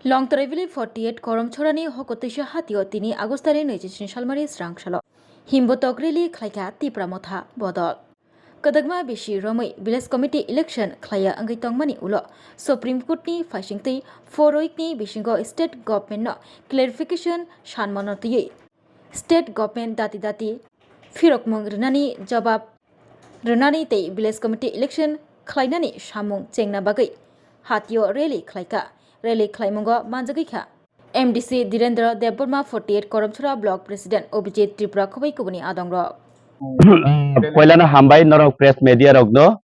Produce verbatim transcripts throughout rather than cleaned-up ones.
Longtrai Valley forty eight Koromchorani hokotwisa hatio tini August tari naichi sni salmari srang salo himbotok rally khlaikha Tipra Motha bodol. Kwdwkma bisi romwi village committee election khlaiya wngwi tongmani ulo Supreme Court ni phaisingtwi four week ni bisingo state government no clarification sanmano twiwi state government dati dati phirokmung rwnani jobab rwnani tei village committee election khlainani samung chengna bagwi hatio rally khlaikha. Rally khlaimungo manjagwi kha M D C Dhirendra Debbarma, forty eight Koromchora Block President Abhijit Tripura, khobwi kubuni adongrok. Poilano hambai norok press media rokno.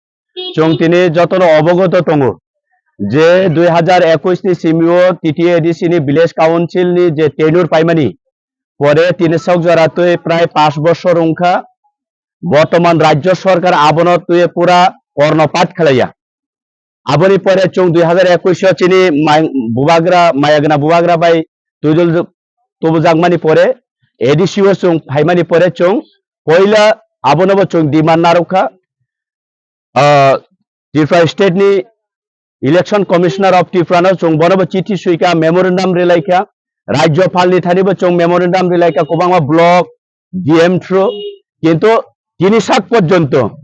Chwng tini jotono obogoto tongo je dui hazar ekush ni simio T T A D C ni village council ni je tenure paimani, pore tini sok jora twi prai panch bosor wngkha. Bortoman rajyo sarkar abono twi pura kornopat khlaiya. Aboni pore chwng dui hazar ekush o chini mai-, bubagra, mayagna bubagra bai twidul tubujakmani pore, A D C o chwng phaimani pore chwng poila abonobo chwng demand narwkha. Ah, Tripura State ni Election Commissioner of Tripura no chwng bonobo chithi swikha, memorandum rilaikha, Rajyopal ni thani bo chwng memorandum rilaikha, kwbangma block, D M through, kintu tini sak porjonto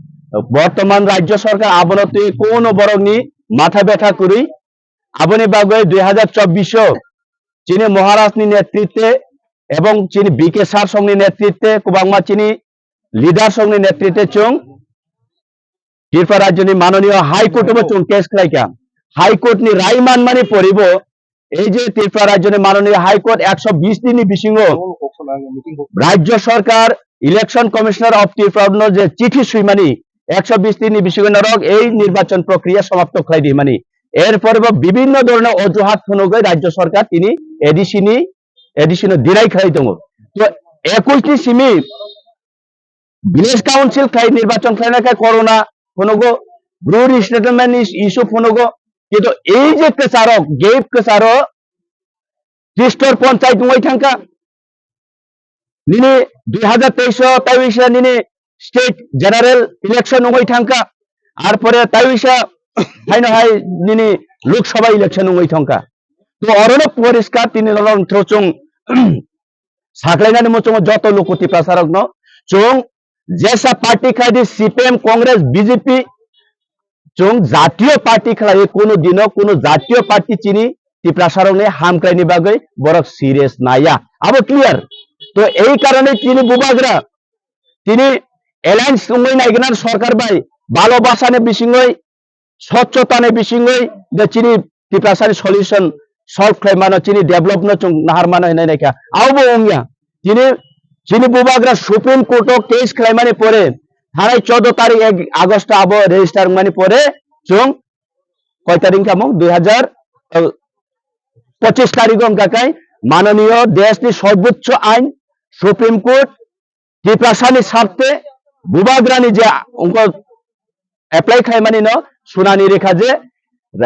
bortoman rajyo sarkar abono twi kono borokni matha betha kwrwi. Aboni bagwi dui hazar chobbish o chini Maharaj ni netritwe ebong chini B K Sar song ni netritwe kwbangma chini leader song ni netritwe chwng Tripura rajyoni manoniyo High Court o bo chwng case khlaikha. High Court ni rai manmani poribo ei je Tripura rajyoni manoniyo High Court ekso bish din ni bisingo rajyo sarkar Election Commissioner of Tripura no je chithi swimani ekso bish din ni bisingo norok ei nirbachon prokriya samapto khlai di himani. Er pore bo bibinno dhoroner ojuhat phunugwi rajyo sarkar tini A D C ni, A D C no deny khlai tongo. To ekush ni simi village council khlai nirbachon khlaina khe corona phunugo, Bru resettlement is-, issue phunugo, kintu ei je kwcharo, gap kwcharo, Tristor ponchayat wngwi thangkha, nini dui hazar teis o taiwisa nini state general election wngwi thangkha, ar pore taiwisa haino hai nini Lok Sabha election wngwi thangkha. To orono poriskar tini lolong thro chwng saklainani muchungo joto luku Tiprasarokno chwng jesa party khaidi C P M, Congress, B J P, chwng jatiyo party khlaiwi kunu dino kunu jatiyo party chini Tiprasarokni hamkraini bagwi borok serious naiya. Abo clear. To ei karone chini bubagra tini alliance wngwi naigwna sarkar bai balo bachani bisingwi swchhotani bisingwi de chini Tiprasani solution solve khlai mano, chini develop no chwng nahar mano hinwi naikha. Abo bo wngya. Chini, chini bubagra Supreme Court o case khlaimani pore thanai choudo tarik ek August abo register wngmani pore chwng koi tarik wngkha mo dui hazar, eh, pochis tarik o wngkha kai manoniyo deshni sorbochcho ain Supreme Court Tiprasani sarthe bubagrani je wngkha apply khlaimani no sunani rekha je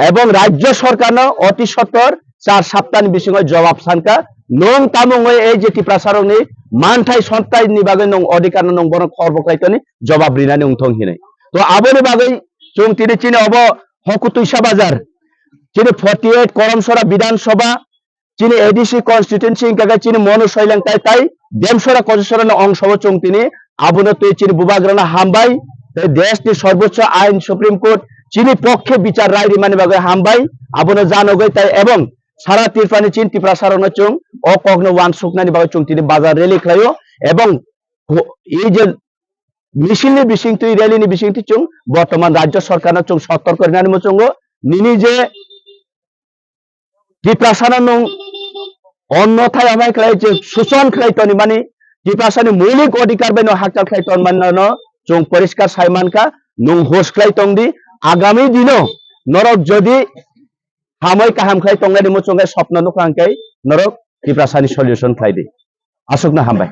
ebong rajyo sarkar no oti sottor char saptani bisingo jobab sankha, nwng tamo wngwi ei je Tiprasarokni manthai sonthai ni bagwi nwng odhikar no nwng bono khorbo khlai toni jobab rinani wngthong hinwi. To aboni bagwi chwng tini chini obo Hokutwisa Bazar, chini forty eight Koromsora Bidhan Sabha, chini A D C constituency wngkha khe chini Monu Soileng tai tai Demsora Kojasora no ongsobo chwng tini abono twi chini bubagrano hambai tei desh ni sorbochcho ain Supreme Court chini pokkhe bichar rai rimani bagwi hambai abono janogwi tai ebong sara Tripura ni chini Tiprasa rokno chwng o kokno wansuknani bagwi chwng tini bazar rally khlaio ebong ho-, ei je misil ni bisingtwi rally ni bisingtwi chwng bortoman rajyo sarkarno chwng sotor korinani muchungo nini je Tiprasano nwng onno thai amai khlai je suchon khlai toni mani, Tiprasani moulik odhikar bai no hakchal khlai ton mani no chwng poriskar sai mankha, nwng hus khlai tong di, agami dino norok jodi hamoi kaham khlai tongnai ni muchung khe sopno nukha hwnkhe norok Tiprasani solution khlai di. Aswkno hambai.